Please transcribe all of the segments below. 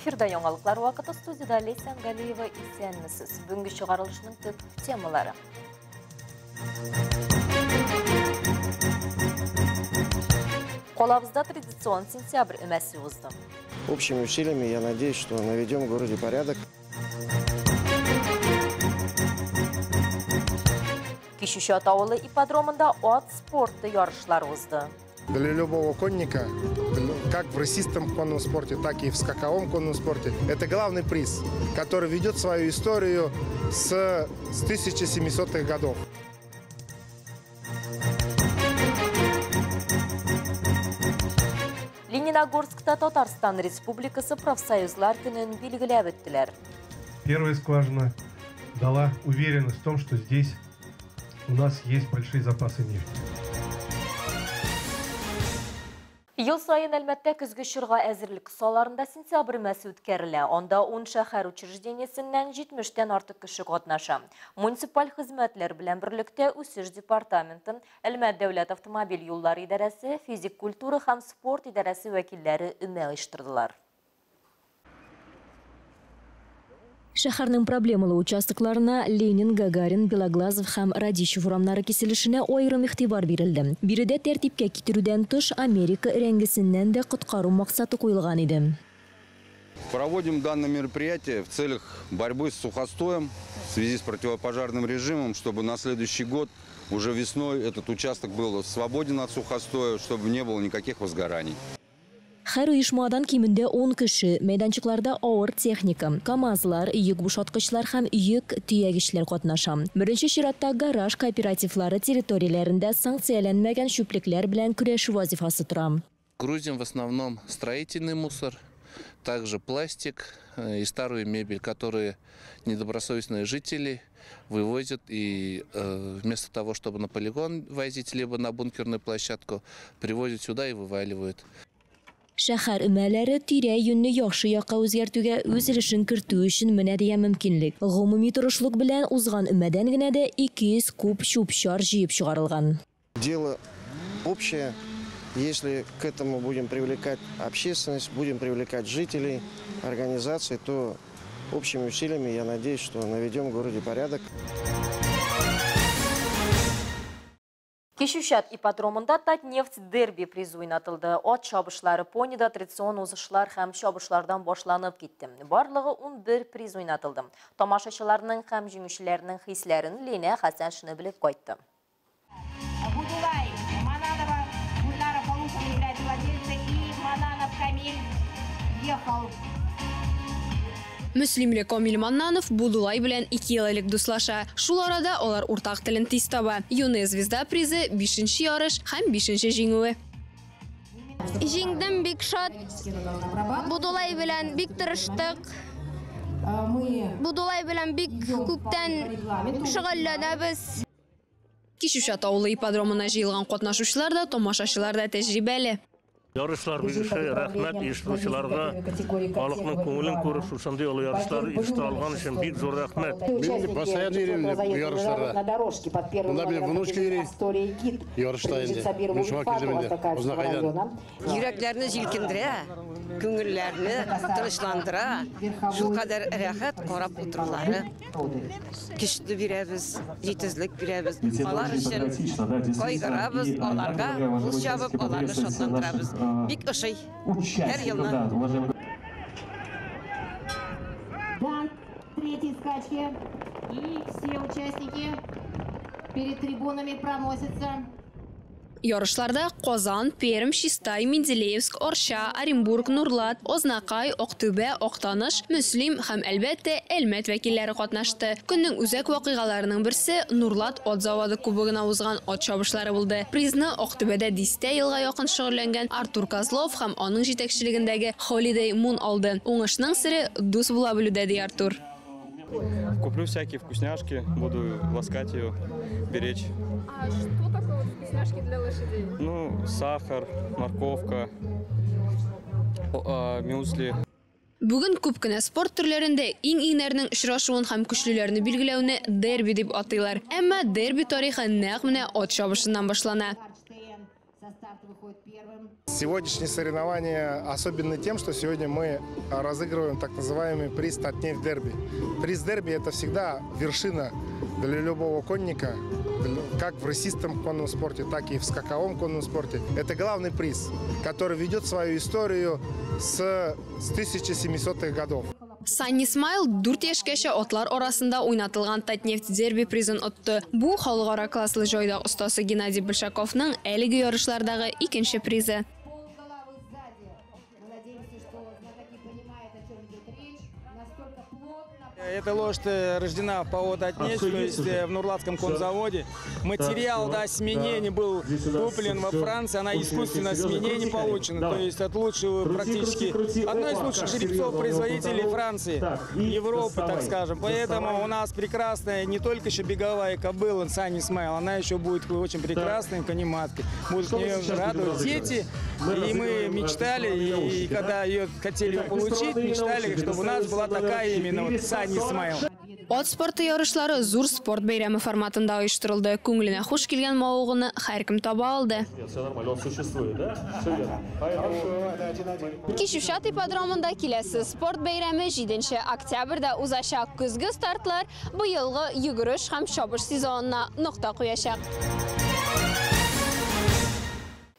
Эфирда яңалыклар вакыты, студияда Лейсан Галиева. Исәнмесез. Бүгенге чыгарылышның төп темалары. Калабызда традицион сентябрь өмәсе узды. Общими усилиями, я надеюсь, что наведем в городе порядок. Кичүчат авылы ипподромында ат спорты ярышлары узды. Для любого конника, как в рысистом конном спорте, так и в скаковом конном спорте, это главный приз, который ведет свою историю с 1700-х годов. Лениногорскта Татарстан Республикасы профсоюзлар көнен билгеләп үттеләр. Первая скважина дала уверенность в том, что здесь у нас есть большие запасы нефти. Ел сайын Әлмәттә көзге чорга әзерлек кысаларында сентябрь өмәсе үткәрелә. Анда 10 шәһәр учреждениесеннән 70-тән артык кеше катнаша. Муниципаль хезмәтләр белән берлектә үсеш департаменты, Әлмәт дәүләт автомобиль юллары идарәсе, физик культура һәм спорт идарәсе вәкилләре өмә оештырдылар. Шәһәрнең проблемалы участокларына Ленин, Гагарин, Белоглазов һәм Радищев урамнары киселешенә аерым игътибар бирелде. Биредә тәртипкә китерүдән тыш Америка өрәңгесеннән дә коткару максаты куелган иде. Проводим данное мероприятие в целях борьбы с сухостоем в связи с противопожарным режимом, чтобы на следующий год уже весной этот участок был свободен от сухостоя, чтобы не было никаких возгораний. Һәр оешмадан кимендә 10 кеше, мәйданчыкларда авыр техника, КАМАЗлар, йөк бушаткычлар һәм йөк төягечләр катнаша. Беренче чиратта гараж кооперативлары территорияләрендә санкцияләнмәгән чүплекләр белән көрәшү вазифасы тора. Грузим в основном строительный мусор, также пластик и старую мебель, которые недобросовестные жители вывозят и вместо того, чтобы на полигон возить, либо на бункерную площадку, привозят сюда и вываливают. Шәһәр өмәләре тирә-юньне яхшы якка үзгәртүгә үз өлешен кертү өчен менә дигән мөмкинлек. Гомуми тырышлык белән узган өмәдән генә дә 200 куб чүп-чар җыеп чыгарылган. Дело общее. Если к этому будем привлекать общественность, будем привлекать жителей, организаций, то общими усилиями, я надеюсь, что наведем в городе порядок. Кичүчат ипподромында Татнефть дерби призы уйнатылды. Ат чабышлары понида традицион узышлар һәм чабышлардан башланып китте. Барлыгы 11 приз уйнатылды. Тамашачыларның һәм җиңүчеләрнең хисләрен Лена Хәсәншина белеп кайтты. Будулай, Мананова, Гульнара Полухова является владельцей, и Мананов Камиль ехал. Мөслимле Камил Маннанов Будулай белән 2 ел элек дуслаша. Шул арада алар уртак телен тиз таба. Юная звезда призы 5нче ярыш һәм 5нче җиңүе. Җиңдем, бик шат. Будулай белән бик тырыштык. Будулай белән бик күптән шөгыльләнәбез. Кичүчат авылы ипподромына җыелган катнашучылар да, тамашачылар да тәҗрибәле. Ярышлар биреше, рәхмәт оештыручыларга, халыкның күңелен күреп, шушындый олы ярышлар оештыра алган өчен бик зур рәхмәт. Мин постоянно йөрим бу ярышларда. Монда минем внучка йөри. Ярышта инде. Мин шуңа килдем инде. Азнакайдан. Йөрәкләрне җилкендерә, күңелләрне тынычландыра. Шул кадәр рәхәт карап утырулары. Көчле бирәбез, җитезлек бирәбез. Алар өчен кайгырабыз, аларга кул чабып, аларны шатландырабыз. Бик ошый. Һәр елны. Да, третьей скачки. И все участники перед трибунами проносятся. Ярышларда Казан, Пермь, Чистай, Менделеевск, Арча, Оренбург, Нурлат, Ознакай, Актүбә, Актаныш, Мөслим һәм әлбәттә Әлмәт вәкилләре катнашты. Көннең үзәк вакыйгаларының берсе Нурлат ат заводы кубогына узган ат чабышлары булды. Призны Актүбәдә дистә елга якын шөгыльләнгән Артур Козлов һәм аның җитәкчелегендәге Holiday Moon алды. Уңышның сере дус була белүдә, ди Артур. Куплю всякие вкусняшки, буду ласкать ее, беречь. А что такое вкусняшки для лошадей? Ну, сахар, морковка, мюсли. Бүген күп кенә спорт төрләрендә иң-иңнәрнең очрашуын һәм көчлеләрне билгеләүне дерби дип атыйлар. Әмма дерби тарихы нәкъ менә ат чабышыннан башлана. Сегодняшние соревнования особенны тем, что сегодня мы разыгрываем так называемый приз «Татнефть Дерби». Приз «Дерби» – это всегда вершина для любого конника, как в рысистом конном спорте, так и в скаковом конном спорте. Это главный приз, который ведет свою историю с 1700-х годов. Санни Смайл 4 яшькәчә атлар арасында уйнатылган Татнефть Дерби призын отты. Бу халыкара класслы җайдак остасы Геннадий Большаковның әлеге ярышлардагы икенче призы. Эта лошадь рождена в ПАО «Татнефть», то есть в Нурлатском конзаводе. Материал, да, сменение был куплен во Франции, она искусственно сменение получена. То есть от лучшего практически, одной из лучших жеребцов-производителей Франции, Европы, так скажем. Поэтому у нас прекрасная не только еще беговая кобыла Санни Смайл, она еще будет очень прекрасной конематкой. Будут ее радовать дети. И мы мечтали, и когда ее хотели получить, мечтали, чтобы у нас была такая именно вот Санни Смайл. Ат спорты ярышлары зур спорт бәйрәме форматында оештырылды. Күңеленә хуш килгән мавыгуны һәркем таба алды. Кичүчат ипподромында киләсе спорт бәйрәме 7 октябрьдә узачак. Көзге стартлар быелгы йөгереш һәм чабыш сезонына нокта куячак.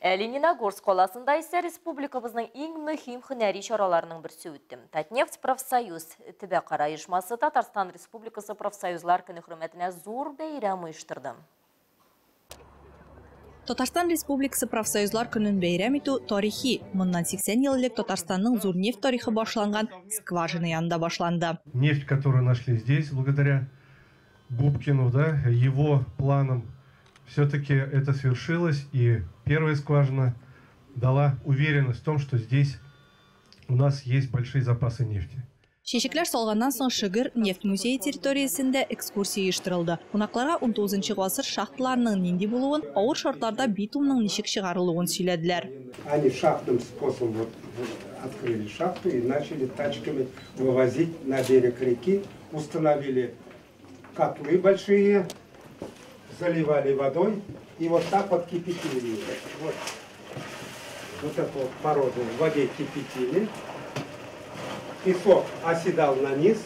Лениногорск қаласында исә республикабызның иң мөһим һөнәри чараларының берсе үтте. Татнефть профсоюз төбәкара оешмасы Татарстан Республикасы профсоюзлар көне хөрмәтенә зур бәйрәм оештырды. Татарстан Республикасы профсоюзлар көнен бәйрәм итү тарихи. Моннан 80 ел элек Татарстанның зур нефть тарихы башланган скважина янында башланды. Нефть, которую нашли здесь, благодаря Губкину, да, его планам, все-таки это свершилось, и первая скважина дала уверенность в том, что здесь у нас есть большие запасы нефти. Чәчәкләр салганнан соң Шөгер нефть музее территориясендә экскурсия оештырылды. Кунакларга 19 гасыр шахталарының нинди булуын, авыр шартларда битумның ничек чыгарылуын сөйләделәр. Они шахтным способом вот открыли шахту и начали тачками вывозить на берег реки, установили котлы большие, заливали водой и вот так вот кипятили. Вот эту вот породу в воде кипятили. Песок оседал на низ,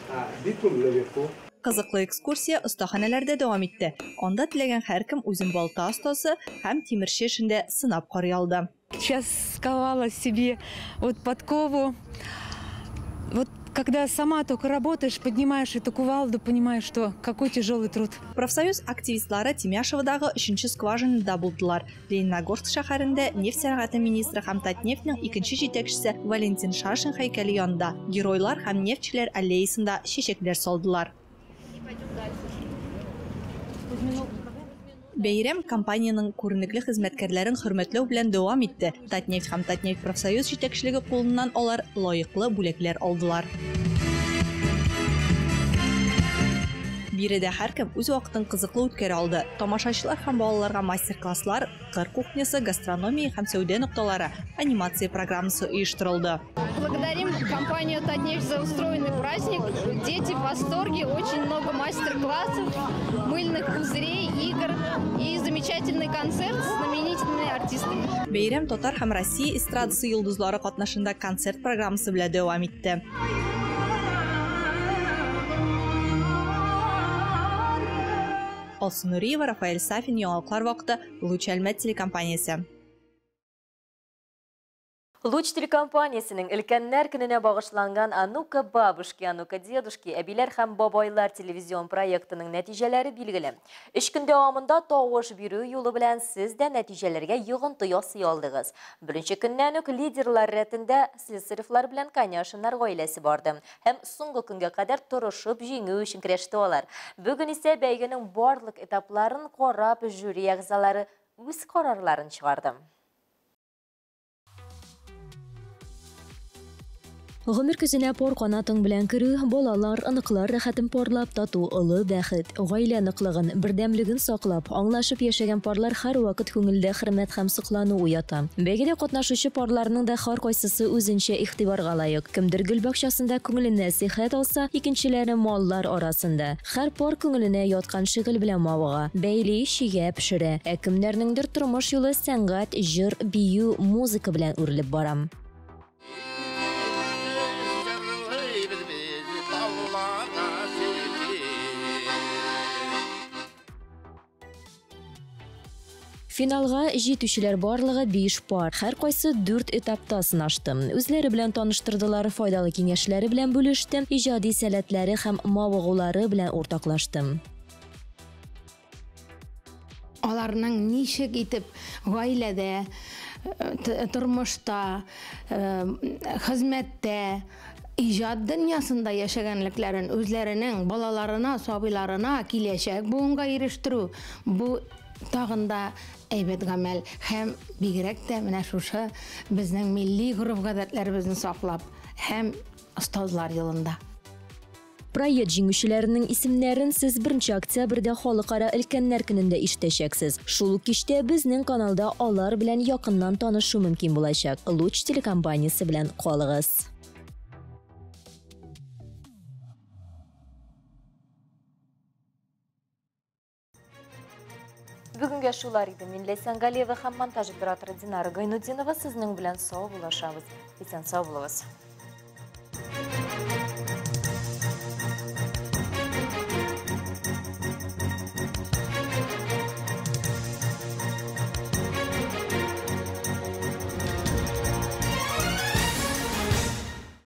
а битум наверху. Кызыклы экскурсия остаханәләрдә дәвам итте. Анда теләгән һәркем үзен балта остасы һәм тимерче эшендә сынап карый алды. Сейчас сковала себе вот подкову. Вот когда сама только работаешь, поднимаешь эту кувалду, понимаешь, что какой тяжелый труд. Профсоюз активистлары Тимяшевадагы 3-нче скважинада булдылар. Лениногорск шәһәрендә нефть сәнәгате министры һәм Татнефтьнең икенче җитәкчесе Валентин Шашин һәйкәле янында геройлар һәм нефтьчеләр аллеясында чәчәкләр салдылар. Бәйрәм компаниянең күренекле хезмәткәрләрен хөрмәтләү белән дәвам итте. Татнефть һәм Татнефть профсоюз җитәкчелеге кулыннан алар лаеклы бүләкләр алдылар. Биредә һәркем үз вакытын кызыклы үткәрә алды. Тамашачылар һәм балаларга мастер-класслар, кыр кухнясы, гастрономия һәм сәүдә нокталары, анимация программасы оештырылды. Благодарим компанию «Татнефть» за устроенный праздник. Дети в восторге, очень много мастер-классов, мыльных пузырей, игр и замечательный концерт с знаменитыми артистами. Бәйрәм татар һәм Россия эстрадасы йолдызлары катнашында концерт программасы белән дәвам итте. Алсу Нуриева, Рафаэль Сафин, Яңалыклар вакыты, Луч Әлмәт телекомпаниясе. Луч телекомпаниясенең өлкәннәр көненә багышланган «А ну-ка бабушки, а ну-ка дедушки» әбиләр һәм бабайлар телевизион проектының нәтиҗәләре билгеле. 3 көн дәвамында тавыш бирү юлы белән сез дә нәтиҗәләргә йогынты ясый алдыгыз. Беренче көннән үк лидерлар рәтендә Слесаревлар белән Коняшиннар гаиләсе барды һәм соңгы көнгә кадәр торышып җиңү өчен көрәште алар. Бүген исә бәйгенең барлык этапларын карап жюри әгъзалары үз карарларын чыгарды. Гомер көзенә пар канатың белән керү, балалар, оныклар рәхәтен парлап тату олы бәхет. Гаилә ныклыгын, бердәмлеген саклап, аңлашып яшәгән парлар һәрвакыт күңелдә хөрмәт һәм соклану уята. Бәйгедә катнашучы парларның да һәркайсысы үзенчә игътибарга лаек. Кемдер гөл бакчасында күңеленә сихәт алса, икенчеләре маллар арасында. Һәр пар күңеленә яткан шөгыль белән мавыга. Бәйли, чигә, пешерә. Ә кемнәрнеңдер тормыш юлы сәнгать, җыр, бию, музыка белән үрелеп бара. Финалга җитүчеләр барлыгы 5 пар, һәркайсы 4 этапта сынашты. Үзләре белән таныштырдылар, файдалы киңәшләре белән бүлеште, иҗади сәләтләре һәм мавыгулары белән уртаклашты. Аларның ничек итеп гаиләдә, тормышта, хезмәттә, иҗат дөньясында яшәгәнлекләрен үзләренең балаларына, сабыйларына, киләчәк буынга ирештерү, бу тагын да әйбәт гамәл. Һәм бигрәк тә менә шушы безнең милли гореф-гадәтләребезне саклап һәм остазлар елында. Проект җиңүчеләренең исемнәрен сез 1 октябрьдә Халыкара өлкәннәр көнендә ишетәчәксез. Шул ук кичтә безнең каналда алар белән якыннан танышу мөмкин булачак. Луч телекомпаниясе белән калыгыз. Бүгенгә шулар иде. Мин Ләйсән Галиева һәм монтаж операторы Динара Гайнутдинова сезнең белән сау булашабыз. Исән сау булыгыз.